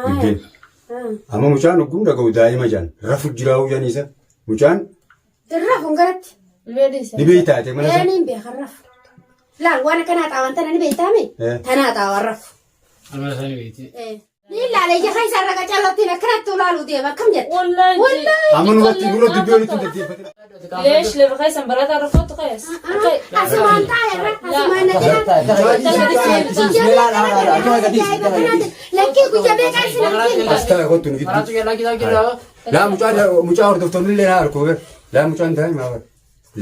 Dubbiin. Amma mucaan hogguun dhaga'u daa'ima jaan rafu jiraa'uu jaan isa. Mucaan Rafuun garatti. ni beektaa ati mana isaa. Niin beekan rafu. Laal waan akkanaa xaawan tana ni beektaame? Eh. Tanaa xaawan rafu. Amala isaanii beekti. Ni ilaale ija keessa irra qacallattiin akkanatti ulaaluu deema akkam jette? Wallahi. Wallahi. Amma nurratti nurra dubbii walitti hin deddeeffatin. ليش اللي بخيس برات رفضت قيس Asumaan taa'e irra asumaan na jira. Lakkii guyyaa meeqaan si namtiin? As taa'e kottu nu gidduu. Maraatu jalaa kitaa jira. Laa mucaan mucaa hordoftoonni illee naa arku ber. Laa mucaan daa'ima bar.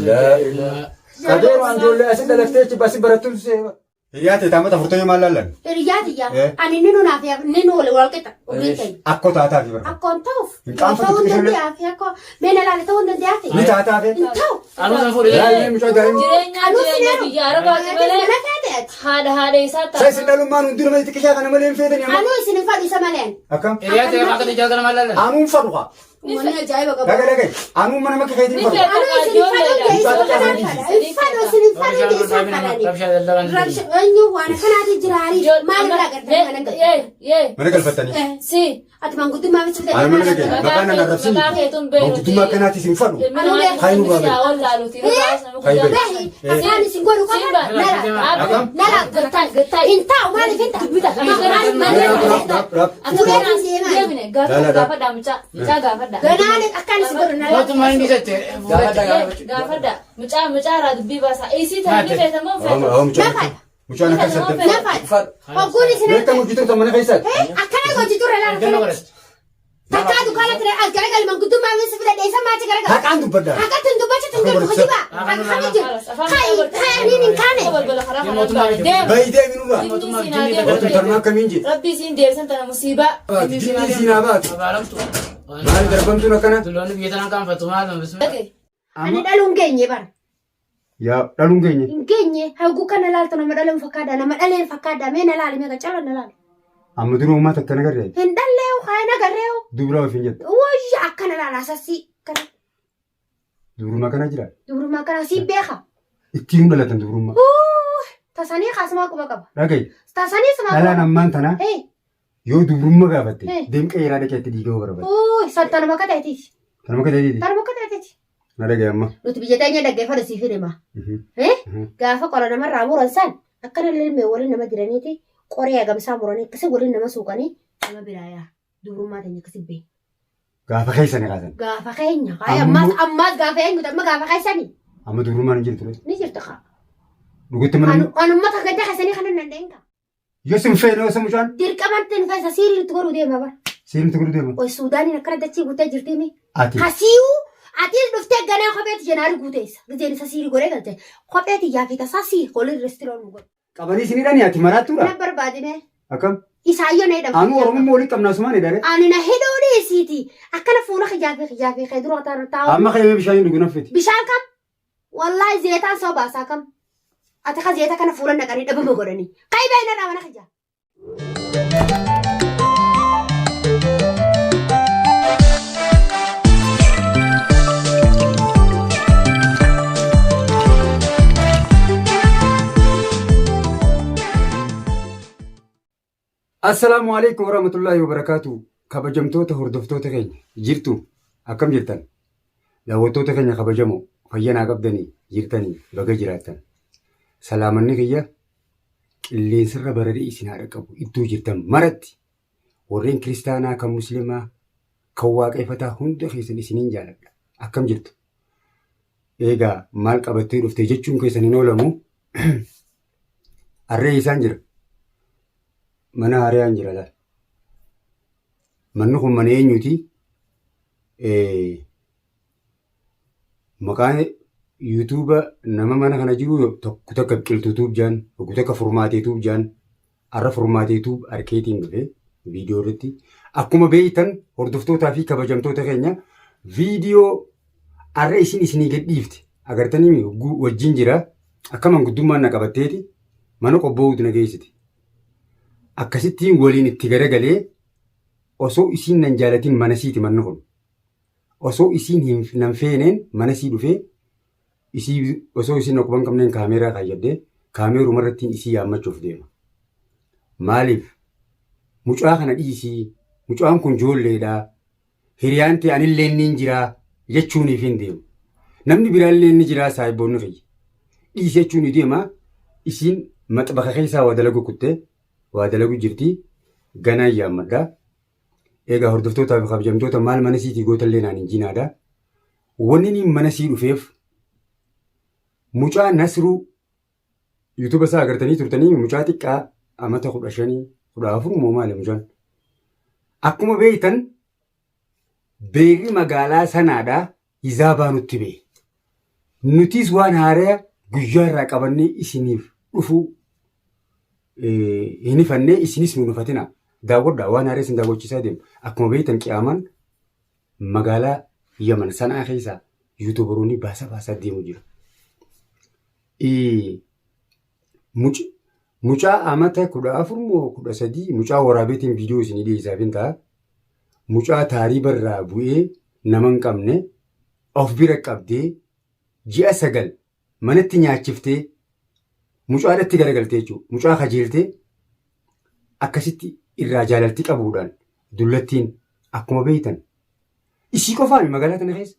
Laa ilaa. Qabeeru ijoollee asin dhalattee achi basi barattuun see. Hiriyaa ta'e taamata 40 maal laallan? Hiriyaa tiyya. Eh. Ani ni nunaaf ni nu wal qixa. Umriin keenya. Akkoo taataa fi barbaada. Akkoon ta'uuf. Hin qaanfatu Ta'uu hin xiqqishollee. danda'aafi akkoo. Mee na laale ta'uu hin danda'aafi. Ni taataa fi. Hin ta'u. Anuu san fuudhee. Laa illee mucaa daa'ima. Jireenya jireenya biyya arabaati malee Mana feete ati. haadha haadha isaa Sa isin dhalummaan hundi nama xiqqishaa kana malee hin feetani amma. Anuu isin hin fadhu isa malee ani. Akkam? Hiriyaa ta'e akka ijaa kana maal laallan? Anuun fadhu kaa. Wanni ajaa'iba qabu. Dhaga dhaga. Anuun mana makka keetiin Ni fadhu. feeta. Anuu isin hin fadhu jee isa kanaan fadha. Hin fadhu isin hin fadhu jee isaan fadhani. Rabshaa daldalaa ni Rabsha eenyu waan akkanaati jira ariif maal irraa gartanii mana galfatanii? Yee Mana galfatanii. si Ati manguddummaa miti Ana mana dhagaye. Maqaan nan arrabsini. Manguddummaa akkanaatis hin fadhu. Bahi afaan isin godhu qofa nala nala Gattaa hin taa'u maaliif hin taa'u? Gaafadha mucaa mucaa gaafadha. Ganaan akkaan isin godhu nala. Mootummaan inni jette. Gaafadha mucaa mucaa irraa dubbii baasaa. Isii tana ni feetamoo feetamoo? Mucaan mucaan akkas saddeet. Nafa hogguun isin Beekta hojii turtan mana keessaati. akkana hojii turre laala Ganna kanatti. godhatti. Takkaa dukkaanatti as garagali manguddummaa miti fidadhe isa maachi garagali. Haqaan dubbadha. Haqatti hin dubbachuutu hin jirtu hojii ba'a. Haqni jiru. Ka'i ka'i niin hin kaane. Bayi deemi nurraa. Mootum tarmaa akkamiin jee? Rabbi isiin deebisan tana musiibaa. Jinni siinaa baatu. Abaaramtu. Maal darbamtuun akkana? Dulloonni biyya tanaan qaanfattu maal bismillah. Ani dhaluun geenye bara. Yaa dhaluun geenye. Hin geenye haguu kana laaltu nama dhaluun fakkaadha nama dhaleen fakkaadha mee na laali mee qacalo na laali. Amma dura uumaa takka nagarree. Hin dhalleewu kaa'ee nagarreewu. Dubra ofiin jette. Wayya akkana laala sassii kana Dubrummaa kana jira. dubrummaa kana sii beeka. Ittiin dhalatan dubrummaa. Tasanii kaasumaa quba qaba. Dhagayi. Tasanii sumaa Dhalaan ammaan tanaa Hee yoo dubrummaa gaafatte Eh. deemqee yeraa dhaqee itti dhiigama barbaada. uu santanuma akka ta'eetiiti. Kanuma akka ta'eeti. Tanuma akka ta'eetiiti. Na dhagaye amma. Nuti biyya teenya dhaggeeffadhu siif hima. Eh? Gaafa qola namarraa muran san akkana lilmee waliin nama diraniiti qoree agamsaa muranii akkasii waliin nama suuqanii nama biraa yaa dubrummaa teenya akkasii beeku. Gaafa keessani kaasan. Gaafa keenya kaaya Amma ammaas ammaas gaafa eenyuti amma gaafa keessanii Amma dubrummaan hin jirtu. ni jirtu kaa. Dhugutti mana An uummata ganda keessanii kan hin danda'in kaa. yoo sin feene osoo mucaan Dirqamatti nu keessa siiriin itti godhuu deema bara. siiriin godhu deema. Oy Suudaaniin akkana dachii guutee jirti mi. Ati Kasiiyu atis dhuftee ganaa kopheeti jenaarii guuteessa. Gizeen isa siirii godhee galte. Kopheeti yaa fi tasaa sii waliin restiroon nu godhu. Qabanii isin hidhanii ati maraattuudha. Na barbaadime. Akkam? Isaayyoo na hidhamu. Anuu Oromummaa walii qabna asumaan hidhare. Ani na hidhuu dhiisiiti. Akkana fuula kijaa fi kijaa fi kee dura taa'u. Amma kayyamee bishaan hin dhugu naffiti. Bishaan kam? Wallaahi zeetaan soo baasaa kam? Ati ka zeeta kana fuula naqanii dhabama godhanii. Kai baay'ina irraa mana kijaa. Assalaamu alaikum warahmatullahi wabarakaatu. Kabajamtoota hordoftoota keenya jirtu akkam jirtan? Daawwattoota keenya kabajamoo fayyanaa qabdanii jirtanii baga jiraattan. Salaamanni kiyya qilleensarra bararii isin haa dhaqqabu iddoo jirtan maratti warreen kiristaanaa kan musliimaa kan waaqeffataa hunda keessan isiniin jaaladha. Akkam jirtu? Eegaa maal qabattee dhufte jechuun keessan hin oolamu. Harree isaan jira. Mana haariyaan jira laal. Manni kun mana eenyuti? Maqaan yuutuuba nama mana kana jiru tokko takka biqiltuu tuub jaan, tokko takka furmaatee tuub jaan, har'a furmaatee tuub arkeetiin dhufe viidiyoo irratti. Akkuma beektan hordoftootaa fi kabajamtoota keenya viidiyoo har'a isin isinii gad dhiifte agartanii wajjin jira. Akka manguddummaan na qabatteeti mana qobboowuutu na geessite. Akkasittiin waliin itti garagalee osoo isiin nan jaalatin mana siiti manni kun. Osoo isiin hin nan feeneen mana sii dhufee isii osoo isiin na quba hin qabneen kaameeraa kaayyadhee kaameeruma irrattiin isii yaammachuuf deema. Maaliif mucaa kana dhiisii Mucaan kun ijoolleedha. Hiriyaan ta'e anillee ni jira jechuuniif hin deemu. Namni biraallee ni jira saahiboonni kiyya. Dhiisi jechuun ni deema. Isiin maxbaka keessaa waa dalagu kuttee waa dalagu jirti. Ganaa yaammadha. Egaa hordoftootaa fi kabajamtoota maal mana siitii gootallee naan hin jinaadha. Wanni inni mana sii dhufeef mucaa Nasruu YouTube isaa agartanii turtanii mucaa xiqqaa amata 15 14 moo maali mucaan. Akkuma beektan beerri magaalaa sanaadha hizaabaa nutti ba'e. Nutis waan haaraa guyyaa irraa qabannee isiniif dhufuu hin ifannee isinis nu nufatina. Daawwadhaa waan haaraa isin daawwachiisaa deemu. Akkuma beektan qiyaamaan magaalaa Yaman Sanaa keessaa yuutuubaroonni baasa baasaa deemu jira. Mucaa amata 14 moo 13 mucaa waraabeetiin viidiyoo isinii dhiyeessaaf hin ta'a. Mucaa taariiba irraa bu'ee nama hin qabne of bira qabdee ji'a 9 manatti nyaachiftee mucaadhatti garagaltee jechuudha. Mucaa kajeeltee akkasitti irraa jaalalti qabuudhaan dullattiin akkuma beektan isii qofaami magaalaa tana keessa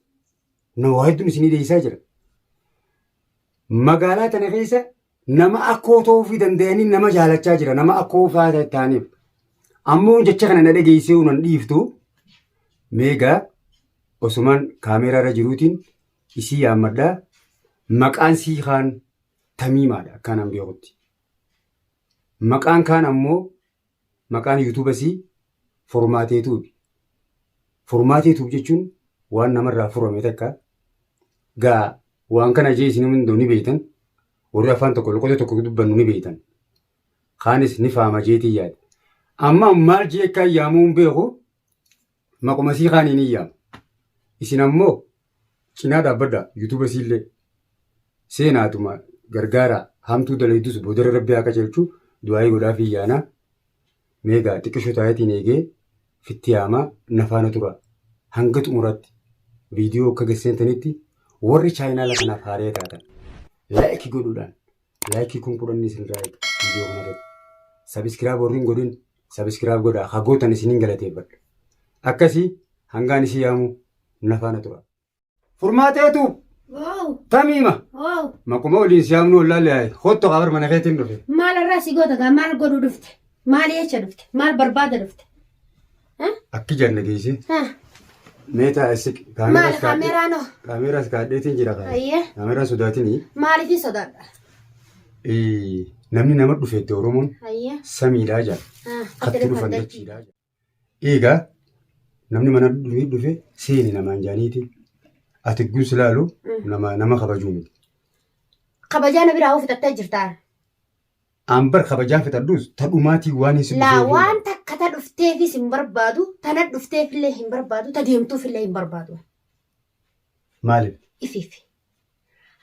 nama waa hedduun isinii dhiyeessaa jira. Magaalaa tana keessa nama akkoo ta'uufii danda'anii nama jaalachaa jira nama akkoo fa'aa ta'aniif. Ammoo jecha kana na dhageessee nan dhiiftu meegaa osumaan kaameeraa irra jiruutiin isii yaammadhaa maqaan sii kaan tamiimaadha akkaan an beekutti. Maqaan kaan ammoo maqaan yuutuuba sii Furmaatee Tuubi. Furmaatee Tuub jechuun waan namarraa furame takka gaa waan kana jee isin hunduu ni beektan warri afaan tokko loqota tokko dubbannu ni beektan. Kaanis ni faama jeetii yaada. Amma maal jee akka yaamuu hin beeku maquma sii kaaniin hin yaama. Isin ammoo cinaa dhaabbadhaa yuutuuba siillee seenaatuma gargaaraa hamtuu dalaydus boodara rabbi haa qajeelchu du'aayii godhaafii yaanaa. Mee egaa xiqqisho taa'eetiin eegee fitti yaamaa na faana tura. Hanga xumuraatti viidiyoo akka gad seentanitti warri chaayinaala kanaaf haaree taatan laayikii godhuudhaan laayikii 10,000 isinirraa eega viidiyoo kanarratti. Sabiskiraayib warri hin godhin sabiskiraayib godhaa haa gootan isiniin galateeffadha. Akkasii hangaan isii yaamu na faana tura. Furmaateetu Wow! tamiima. Wow! Maquma waliin si yaamnu wallaalle hayi. Hotto kabar mana keetiin dhufe. Maal irraa si goota gaa maal godhuu dhufte? Maal jecha dhufte? Maal barbaada dhufte? Akki janna geesse. Ha? Meetaa isik Maal kaameeraas kaadhee kaameeraan hoo? kaameeraas kaadheetiin jira kaa. Ayyee. Kaameeraa sodaatinii. Maaliifin sodaadha? Namni nama dhufeette Oromoon Ayyee. samiidhaa jira. Ha, Katti dhufan dachiidhaa jira. Egaa namni mana dhufe dhufe seeni namaan jaaniiti. Ati gus ilaalu nama nama kabajuu miti. Kabajaa na biraa hoo fixattee jirtaa? An bar kabajaa fixadhus ta dhumaatii waan hin Laa waan takka ta dhufteefis hin barbaadu, tana dhufteefillee hin barbaadu, ta deemtuufillee hin barbaadu. Maaliif? Ifiif.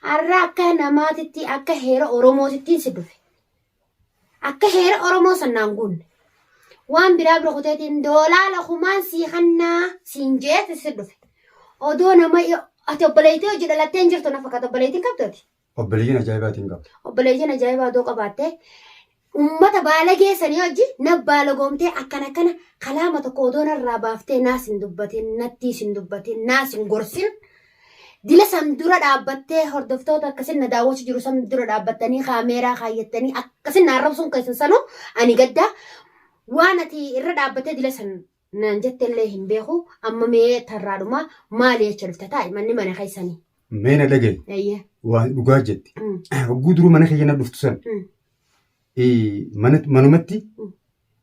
Har'a akka namaatitti akka heera Oromootittiin si dhufe. Akka heera Oromoo sannaan guunne. Waan biraa bira kuteetiin doolaala kumaan sii kannaa siin jeetu si dhufe. Odoo nama ati obboleettii hojii dhalattee hin jirtu na fakkaata obboleettiin qabdu ati. Obboleeyyiin ajaa'ibaatiin qaba. Obboleeyyiin ajaa'ibaa odoo qabaattee uummata baalagee sanii hojii na baalagoomtee akkana akkana kalaama tokko odoo narraa baaftee naas hin dubbatin nattiis hin dubbatin naas hin gorsin dila san dura dhaabbattee hordoftoota akkasin na daawwachu jiru san dura dhaabbattanii kaameeraa kaayyattanii akkasin na arrabsuun keessan sanuu ani gadda waan ati irra dhaabbattee dila san naan jettellee hin beeku amma mee tarraadhuma maali jecha dhufte taa'i manni mana keessanii. Mee na dhaga'i. Eeyyee. Waan dhugaa jetti. Hogguu duruu mana kiyya na dhuftu san. Manumatti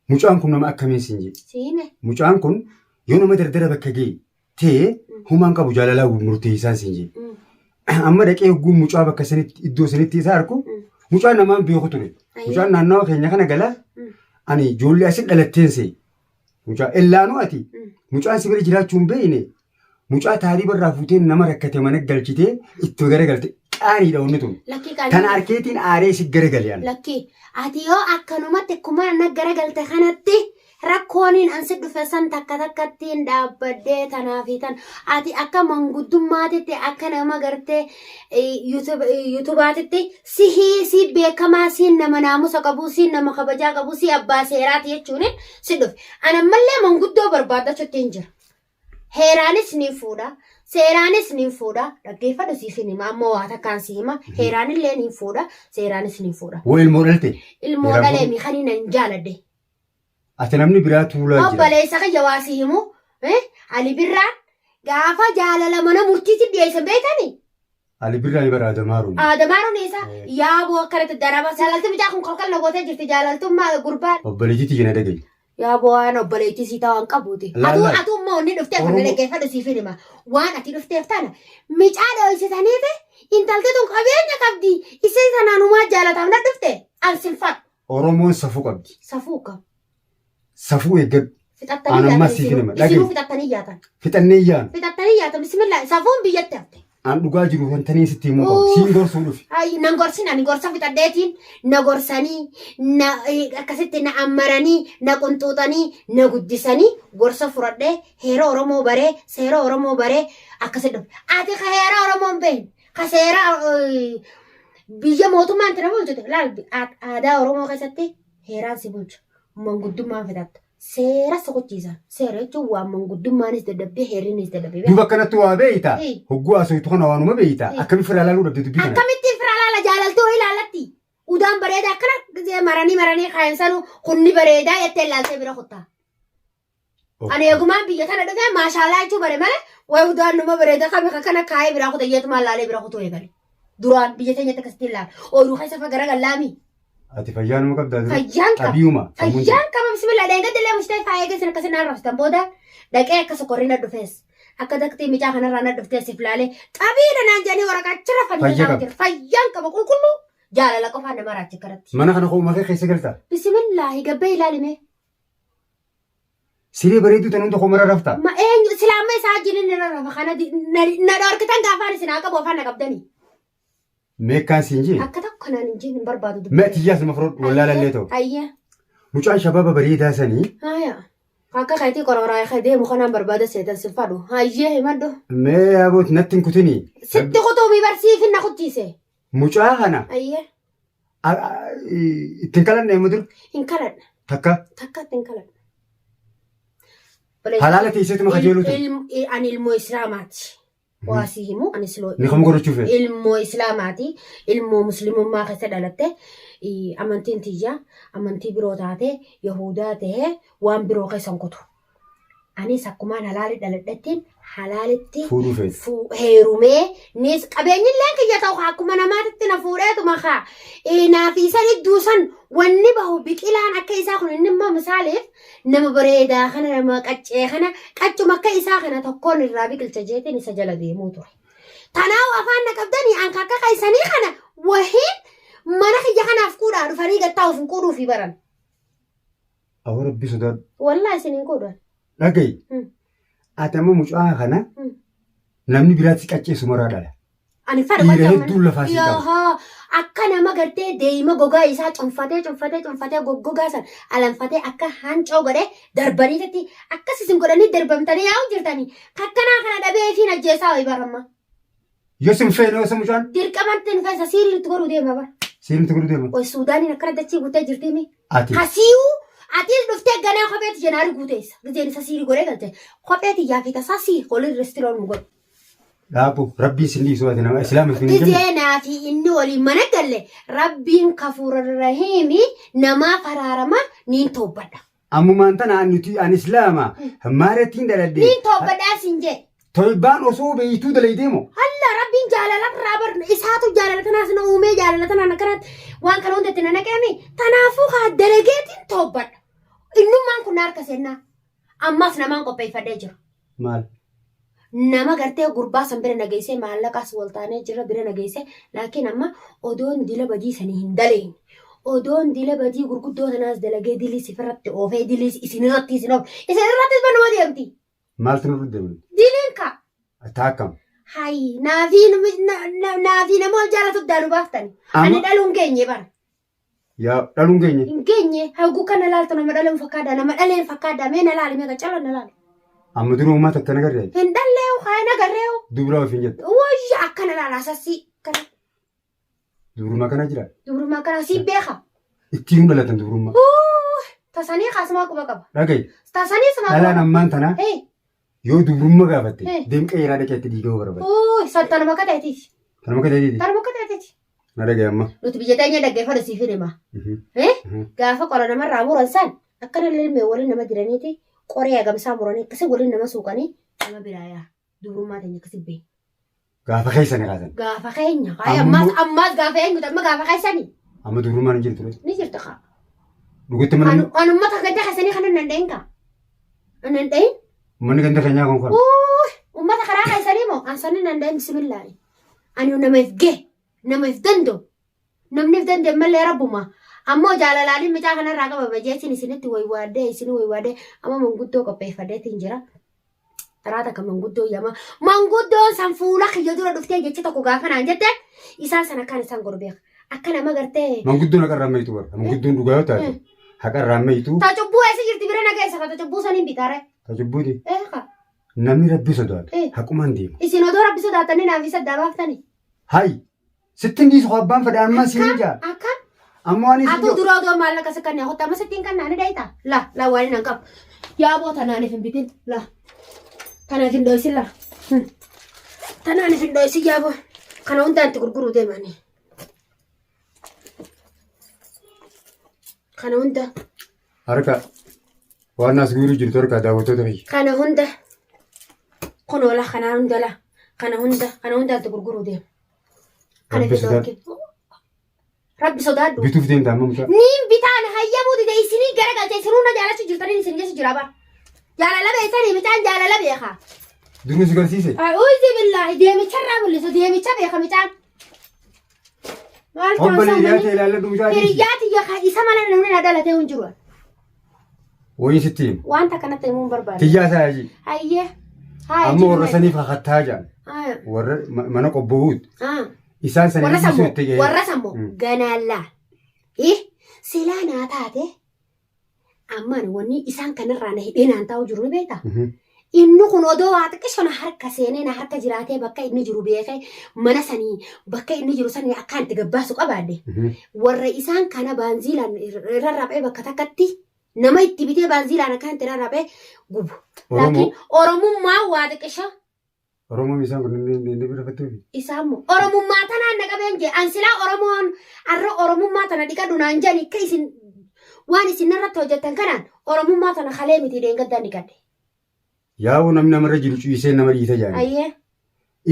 mucaan kun nama akkamiin siin jedhe. Siime. Mucaan kun yoo nama dardara bakka ga'e ta'e humaan qabu jaalalaa murteessaan siin jedhe. Amma dhaqee hogguu mucaa bakka sanitti iddoo sanitti isa arku mucaan namaan beeku ture. Mucaan naannawa keenya kana galaa ani ijoollee asi dhalatteen se'e. Mucaa ellaanuu ati mucaan si bira jiraachuu hin beekne mucaa taariiba irraa fuutee nama rakkate mana galchitee itti garagalte qaaniidha wanni tun. Lakkii qaanii. Tana arkeetiin aaree si garagale an. Lakkii ati yoo akkanumatti akkuma na garagalte kanatti Rakkooniin an si dhufe san takka takkattiin dhaabbadhee tanaa fi tan ati akka manguddummaatitti akka nama gartee yuutubaatitti sihii si beekamaa siin nama naamusa qabu siin nama kabajaa qabu si abbaa seeraati jechuun si dhufe. An ammallee manguddoo barbaaddachuutti hin jira. Heeraanis ni fuudha. Seeraanis ni fuudha. Dhaggeeffadhu siif hin hima. Ammoo waa takkaan si hima. Heeraanillee ni fuudha. Seeraanis ni fuudha. Woo ilmoo dhalte. Ilmoo Heeraan dhalee fuudhu. mi kan hin jaaladhe. Ati namni biraa tuulaa jira. Obboleessa kiyya waa si himu. Ali Birraan gaafa jaalala mana murtiitti dhiyeessan beektanii? Ali Birraa ni bara Adamaaruun. Adamaaruun eessa? Eh. Yaaboo akkanatti daraba. Jaalalti mucaa kun kalkal na gootee jirti jaalaltummaa gurbaan. Obboleettii tiyya na dhaga'i. Yaaboo waan obboleettii sii ta'an qabuuti. Laal, Atuu laal. atuu immoo inni dhufteef kana Oromoo- dhaggeeffadhu siif hin hima. Waan ati dhufteef tana micaa dhooysitaniif intalti tun qabeenya qabdi. Isii sanaan humaa jaalataaf na dhufte an sin fadhu. Oromoon safuu qabdi. Safuu qaba. Safuu eeggadhu. Fixattanii An ammas yaatan siif hin hima. isinuu. Dhaga'i. Isinuu fixattanii yaatan. Fixannee yaanu. Fixattanii yaatan. Bismillah. Safuun biyyatti hafte. An dhugaa jiru wantanii sitti himuu qabu. Siin gorsuu dhufe. Ay, nan gorsin ani gorsa fixadheetiin na gorsanii na akkasitti na ammaranii na qunxuuxanii na guddisanii gorsa furadhee heera Oromoo baree seera Oromoo baree akkasitti dhufe. Ati ka heera Oromoo hin beekne ka seera biyya mootummaan itti nama bulchite laal aadaa Oromoo keessatti heeraan si bulcha manguddummaan fixatta. Seera sokochiisan. Seera jechuun waan manguddummaanis dadhabdee heerrinis dadhabdee. Duuba akkanatti waa beeyta. Eh. Hogguu haasoftu kana waanuma beeyta. Eh. Akkami fira laaluu dhabde dubbii kana. Akkamittiin fira laala jaalaltuu ilaalatti? Udaan bareedaa akkana gizee maranii maranii kaayan sanuu kunni bareedaa jettee ilaaltee bira kuttaa. Ani eegumaan biyya tana dhufee maashaalaa jechuu bare malee wayi udaan numa bareeda kami kan kana kaayee biraa kuta jeetumaan laalee bira kutuu eegale. Duraan biyya teenyatti akkasitti ilaala. Ooyiruu keessa fa garagallaami. Ati fayyaa numa qabdaa dura. Fayyaan qaba. Xabii'uma. Sammuun Fayyaan qaba bismillah dheengadda illee mushtee faayee geessan akkasii naan rabsitan booda dhaqee akka sokorrii na dhufees akka daktii micaa kanarraa na dhuftees if laalee xabiidha naan jedhanii waraqaa achirra Fayya fannifamee qabda. jira. Fayyaan qaba qulqulluu jaalala qofaan nama raachi kanatti. Mana kana koo makee keessa galta. Bismillaahi gabbee ilaalime. Siree bareedduu tan hunda koo mara rafta. Ma eenyu silaamma isaa wajjin inni irra rafa kana na dhorkitan gaafaan isin haa qabu afaan na qabdanii. Meekkaan siin jee. Akka tokko naan hin jeen hin barbaadu Mee tiyyaas nama fudhadhu wallaalallee ta'u. Ayyee. Mucaan shabaaba bareedaa sanii Haya. Akka keetii qorooraa kee deemu kanaan barbaada seetan sin fadhu. Hayyee himadhu. mee aboot natti hin kutinii. Sitti kutuu barsiifin na kuchiise. Mucaa kana Ayyee. ittiin kalanne immoo dur Hin kaladha. takka Takka ittiin kaladha. halaala teesseetuma kajeeluu ture. Ani ilmoo Islaamaati. Waa si himu ani siloo. Ni kam godhachuu feete? Ilmoo Islaamaati. Ilmoo Muslimummaa keessa dhalatte. Amantiin tiyya amantii biroo taate Yahudaa ta'ee waan biroo keessa hin kutu. Anis akkumaan halaali dhaladhettiin halaalitti Fuudhuu feete. heerumee nis qabeenyillee kiyya ta'u akkuma namaatitti na fuudheetuma kaa naa fi isan idduu san wanni bahu biqilaan akka isaa kun inni immoo misaaleef Nama bareedaa kana nama qaccee kana qaccuma akka isaa kana tokkoon irraa biqilcha jeetiin isa jala deemuu ture. Tanaawu afaan na qabdanii an akka keessanii kana wahiin mana kiyya kanaaf quudhaa dhufanii gattaa of hin quudhuu fi baran. Awwa rabbi sodaadhu. Wallaa isin hin quudhan. Dhaga'i. Ati amma mucaa kana namni biraatti si qacceessu maraa dhala. Ani fadha Dhiira qolcha hedduun lafaa sii qaba. Yahaa akka nama gartee deema gogaa isaa cunfatee cunfatee cunfatee goggogaa san alanfatee akka hancoo godhee darbaniititti akkas isin godhanii darbamtanii yaa'u jirtanii kakkanaa kana dhabee ifiin ajjeesaa wayi baramma. Yoo sin feene yoo sin mucaan Dirqamatti hin feesa siiriin itti godhuu deema bara. siiriin itti godhuu deema. Oy Suudaaniin akkana dachii guutee jirtiimi. Ati Hasiiwu atis dhuftee ganaa kopheeti jenaarii guuteessa. Gizeen isa siirii godhee galte. Kopheeti yaa fi tasaa sii waliin restiroon nu godhu. Dhaabu rabbii isin dhiisu ati nama islaama isin hin jenne. Gizee naa fi inni waliin mana galle rabbiin kafuura rahiimi namaa faraarama niin toobbadha. Ammumaan tana ani nuti ani islaama maarattiin dhaladhe. Niin toobbadhaa siin jee. Torbaan osoo beeytuu dalaydee moo? Alla rabbiin jaalala irraa bar isaatu jaalala tanaas na uumee jaalala tanaan akkanatti waan kana hundatti na naqeemi tanaafuu kaa dalageetiin toobbadha. Innummaan kun na harka seennaa. Ammas namaan qopheeffadhee jira. Maal? Nama gartee gurbaa san bira na geessee maallaqaas wal taanee jira bira na geessee laakiin amma odoon dila badii sanii hin daleenye. Odoon dila badii gurguddoo tanaas dalagee diliis ifirratti oofee diliis isinirratti isin oofe. Isinirrattis banuma deemti. Maaltu nurra deema? Diliin kaa. Taa akkam? Hayi naafii naafii nama wal jaalatu daanuu baaftani. Ani Amma dhaluun geenye bara. Yaa dhaluun geenye. Hin geenye. Haguu kana laaltu nama dhaleen fakkaadha. Nama dhaleen fakkaadha. Mee na laali mee qacala na laali. Amma dura uumaa takka na garree. Hin dhalleewu haa hin agarreewu. Dubra ofiin jette. Wayya akkana laala sassii. Kana Dubrummaa kana jira. dubrummaa kana sii beeka. Ittiin dhalatan dubrummaa. Tasanii kaasumaa quba qaba. Dhaga'i. Tasanii sumaa quba Dhalaan qaba. ammaan tanaa Hey. yoo dubrummaa gaafatte Eh. deemqee yeraa dhaqee itti dhiiga'uu barbaada. Uuy, san tanuma akka ta'eetiif. Tanuma akka ta'eeti. Tanuma akka ta'eetiif. Na dhaga'i amma. Nuti biyya teenya dhaggeeffadhu siif hima. Eh? Gaafa qora namarraa muran san akkana lilmee waliin nama jiraniiti qoree agamsaa muranii akkasii waliin nama suuqanii nama biraa yaa dubrummaa teenya akkasii beeku. Gaafa keessani kaasan. Gaafa keenya. Hayi Amma ammaas ammaas gaafa eenyuti amma gaafa keessani Amma dubrummaan hin jirtu. ni jirtu kaa. Dhugutti mana Anu anummata ganda keessanii kana nan dhahin kaa. Nan dhahin. manni ganda keenyaa kun kan. Uuy ummata karaa keessanii moo ansanii nan dhahin bismillaahi. Ani nama if gee nama if danda'u namni if danda'e malee rabbuma. Ammoo jaalalaaliin mucaa kanarraa qabama jeetiin isinitti waywaadee isin waywaadee amma manguddoo qopheeffadeetiin jira. Karaa takka manguddoo yaama. Manguddoon san fuula kiyya dura dhuftee jecha tokko gaafa naan jette isaan san akkaan isaan godhu beeka. Akka nama gartee Manguddoon haqa irraa mayitu bara. Manguddoon dhugaa yoo taate haqa irraa mayitu ta cubbuu eessa jirti bira na geessa ta cubbuu saniin bitaare. ta cubbuuti. Eh ka Namni rabbi sodaatu Eh. haqumaan deema. isin odoo rabbi sodaattanii naaf isa dabaaftani. Hayi sitti hin dhiisu abbaan fedhe ammaa siin ijaa. Akka Amma waan isin atuu jiru. dura odoo maallaqa si kannee hotta amma sittiin kannaa ni dayita. La la waan hin qabu. Yaa boo tanaaniif hin bitin la. Tanaaf hin dho'isin la. Tanaaniif hin dho'isin yaa boo. Kana hundaan itti gurguruu deemanii. Kana hunda Harka waan as guuruu jirtu harka daawwattoota kiyya. kana hunda kunoo la kana hunda la kana hunda kana hunda itti gurguruu deema. Kana Rabbi fi sodaadhu. dhorki. Rabbi sodaadhu. Bituuf deemta amma mucaa. Niin bitaan hayyamuu dide isinii garagalche isinuu na jaalachuu jirtanii isin jechu jira bara. Jaalala beektanii mucaan jaalala beeka. Duruu si garsiise. Uzi billaahi deemicharraa mul'isu deemicha beeka mucaan. Maal Obbolee hiriyaa ta'an ta'e ilaalladhu mucaa dhiisi. Hiriyaa tiyya kan isa malee namni na dhalatee hin jiru. Wayii sitti hima. Wanta kanatti himuu hin barbaadu. Tiyyaa isaa yaji. Hayyee. Haa Amma warra saniif kakattaa jedhan. Haa. Warra mana qobboowuut. Haa. Isaan sanii Warra dhiisuu sammoo itti ga'e. warra sammoo Mm. ganaallaa. Ih silaa naa taate ammaan wanni isaan kanarraa na hidhee naan taa'u jiru ni beektaa? Inni kun odoo waa xiqqisho na harka seenee na harka jiraatee bakka inni jiru beekee mana sanii bakka inni jiru sanii akkaan itti gabbaasu qabaadhe. Warra isaan kana baanziilaan rarraphee bakka takkatti nama itti bitee baanziilaan akkaan itti rarraphee gubu. Oromoo Laakiin Oromummaa waa xiqqisho Oromoon isaan kun inni bira fattuufi. isaan moo Oromummaa tanaan na qabeen jee an silaa Oromoon arra Oromummaa tana dhiqadhu naan jedhani akka isin waan isin narratti hojjettan kanaan Oromummaa tana kalee miti deengaddaan dhiqadhe. Yaa'u namni namarra jiru ciisee nama dhiita jaani. Ayyee.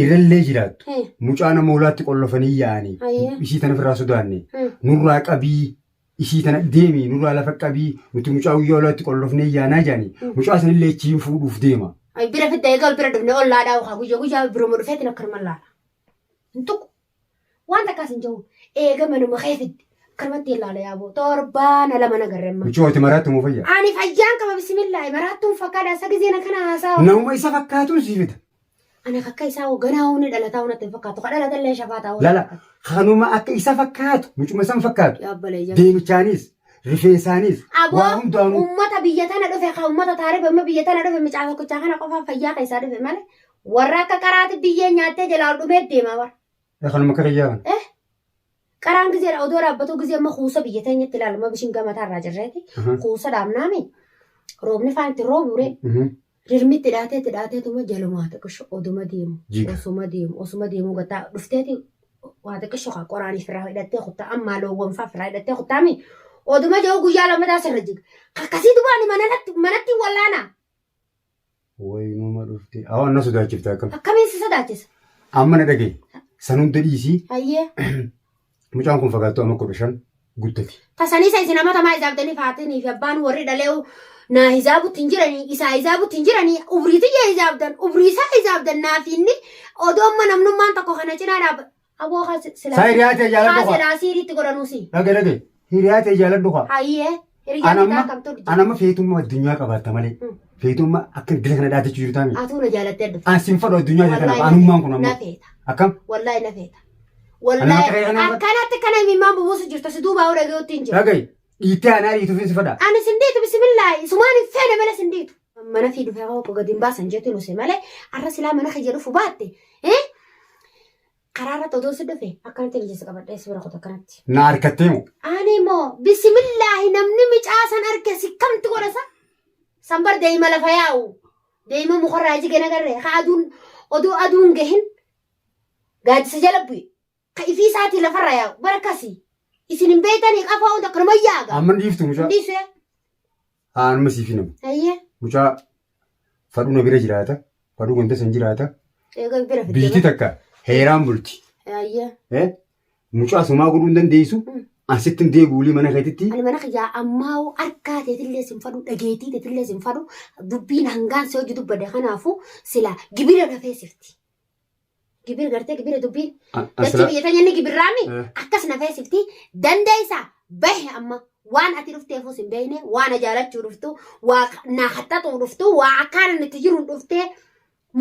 Irrallee jiraattu. Hee. Mucaa nama olaatti qollofanii yaa'anii. Ayyee. Isii tana ofirraa sodaanne. Hmm. Nurraa qabii. Isii tana deemi nurraa lafa qabii. Nuti mucaa guyyaa olaatti qollofnee yaanaa jaani. Hmm. Mucaa sanillee achiin fuudhuuf deema. Ay bira fidda egaa bira dhufne ollaadhaa okaa guyyaa guyyaa biruma dhufeetiin akkanuma laala. Hin tuqu. Waan takkaas hin jiru. Eega manuma kee fidde. Akkanumatti ilaala yaaboo. Torbaana lama nagarre amma. Mucaa ati maraattu moo fayyaa? Ani fayyaan qaba bismillaahi maraattuun fakkaadha isa gizeen akkana haasawa. Namuma isa fakkaatuun sii fida. Ani akka isaa ganaa humni dhalataa humna hin fakkaatu. Ka dhalata illee shafaa ta'uu. Lala kanuma akka isa fakkaatu mucuma san fakkaatu. Yaabbalee Deemichaanis rifeensaanis Aboo waa hundaanuu ummata biyya tana dhufe ka ummata taarifa amma biyya tana dhufe mucaa tokkichaa kana qofaa fayyaa keessaa dhufe malee warra akka qaraati biyyee nyaattee jalaa ol dhumee deema bara. Kanuma akka kiyyaa kana. Qaraan gizeedha odoo dhaabbatu gizee amma kuusa biyya teenyatti ilaalama bishin gamataa irraa jirreeti. Kuusa dhaabnaami roobni faan itti roobuure rirmitti dhaatee itti dhaateetuma jalumaa xiqqisho oduma deemu Jiga. osuma deemu osuma deemu gataa dhufteeti waa xiqqisho kaa qoraaniif irraa hidhattee kuttaa ammaa loowwan faa irraa hidhattee kuttaami oduma jiru guyyaa lammataa sirra jiga. Akkasii dubaani manatti manatti wallaana Wayinuma dhufte. Awwa na sodaachifte akkam. akkamiin si sodaachisa. Amma na dhagaye. San hunda dhiisii Hayyee mucaan kun fagaattuu amma 15 guddate. tasaniisa isin amatamaa hisaabdanii faatinii fi abbaan warri dhalee'u naa hisaabutti hin jiranii isaa hisaabutti hin jiranii ubriitiyya hisaabdan ubriisaa hisaabdan naa fi inni odoo amma namnummaan tokko kana cinaa dhaaba aboo haa silaa Saa hiriyaa ta'e haa jaaladhu kaa. silaa siiriitti godhanuusi. Dhagaye dhagaye. Hiriyaa ta'e jaaladhu kaa. Hayyee hiriyaa Anamma bitaa kamtu dhije. anamma feetummaa addunyaa qabaatta malee. Feetummaa akka dila kana dhaatachuu jirtu taami. Atuu na jaalattee dhufte. An sin fadhu addunyaa kana Wallaahi anummaan kun na ammoo. feeta. Akkam Wallaahi na feeta. Wallaahi Ana kana- akkanatti kana imimmaan bubuusu jirta si duubaa dhaga'uutti hin jiru. Dhaga'i. Dhiittee anaa dhiituuf hin si fadha. Ani sin dhiitu bismillaahi sumaan hin feene malee sin dhiitu. Mana fi dhufee akka gadi hin baasan jettu nuse malee arra silaa mana kiyya dhufu baatte. Eh? Karaa irratti odoo si dhufe akkanatti ija si qabadhee si bira kutu akkanatti. Na harkattee moo? Ani moo bismillaahi namni micaa san arge si kamti godhasa? San bar deema lafa yaa'u. Deema mukarraa jige nagarree ka aduun odoo aduun gahin gaaddisa jala bu'e. Ka ifii isaatii lafarra yaa'u bara akkasii. Isin hin beektanii qafaa hunda akkanuma yaaga. Amma hin dhiiftu mucaa. Dhiisu yaa. Haa anuma siif hin himu. Ayyee. Mucaa fadhuu na bira jiraata. Fadhuu ganda san jiraata. Eega bira fidde. Biyyatti takka heeraan bulti. Ayyee. Eh? Mucaa somaa godhuu hin dandeessu. An sitti hin deebi'u mana keetitti. Ani mana kiyyaa ammaa harkaa teetillee sin fadhu dhageetii teetillee sin fadhu dubbiin hangaan si hojii dubbadde kanaafuu sila gibira na feesifti. Gibira gartee gibira dubbiin dachii biyya teenya inni gibirraami akkas na feesifti dandeessa bahe amma waan ati dhufteefus hin beekne waan na jaalachuu dhuftu waa na haxxaxuu dhuftu waa akkaan inni itti jiru dhuftee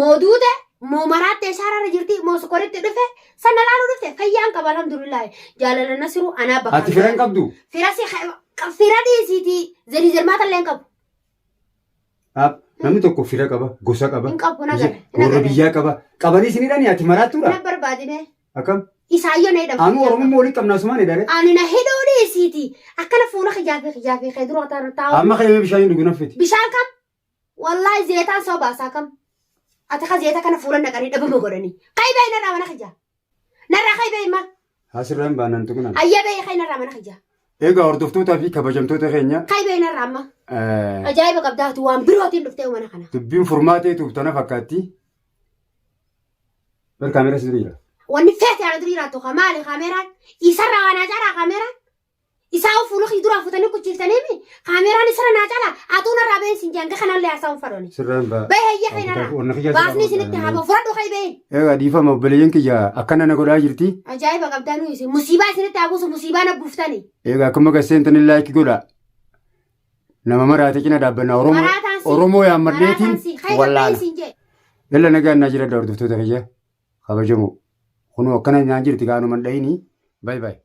moo duute moo maraattee shaararra jirti moo sukoritti dhufe sana laaluu dhufte fayyaan qaba alhamdulillah jaalala nasiru anaa bakka Ati fira hin qabdu. fira si fira dhiisiitii zerii zermaata illee hin qabu. Dhaab, Namni tokko fira qaba, gosa qaba, Hin qabu, na biyya- gala, na warra gala. biyyaa qaba. Qabanii isin hidhanii ati maraattuudha. Na barbaadine Akkam? isaayyoo na hidhan. Anu Oromummaa walitti qabnaa sumaan hidhare. Ani na hidhuu dhiisiiti. Akkana fuula kiyyaa fi kiyyaa fi kee dura taa'u. Amma kayyamee bishaan hin dhugu naffiti. Bishaan kam? Wallaahi zeetaan soo baasaa kam? Ati ka zeeta kana fuula naqanii dhabama godhanii. Kai bahi narraa mana kiyyaa. Narraa kai bahi ma. Asirraa hin baanaan tuqnaan. Ayya bahi kai narraa mana kiyyaa. Egaa hordoftootaa fi kabajamtoota keenya Kai bahi narraa amma. Ajaa'iba qabdaa ati waan birootiin dhuftee mana kana. dubbiin furmaateetuuf tana fakkaatti. Bar kaameeraa si dura jira. Wanni feete ana dura jiraattu ka maali kaameeraan? Isarraa waan ajaaraa kaameeraan? Isaa fuula kii duraa futanii kuchiiftaniimi kaameeraan isarra naa cala atuu narraa bahin sin jaan kanallee haasa'uun fadhoni. Sirraa hin ba'a. Bahi hayya kee narraa. Wanni kiyyaa sirraa Baasni isinitti haa bahu fudhadhu kee bahin. Egaa dhiifama obboleeyyan kiyya akkana na godhaa jirti. Ajaa'iba qabdaa nuyi isin musiibaa isinitti haa buusu musiibaa na buuftani. Egaa akkuma gasseentanii laayikii godhaa. Nama maraate cina dhaabbanna Oromoo Maraataan si. Oromoo yaammadheetiin Maraataan si. Kee bahin wallaala. sin jee. Yalla nagaan naa jira hordoftoota kiyya kabajamoo. Kunoo akkana naan jirti kaanuma hin dhayinii. Baay baay.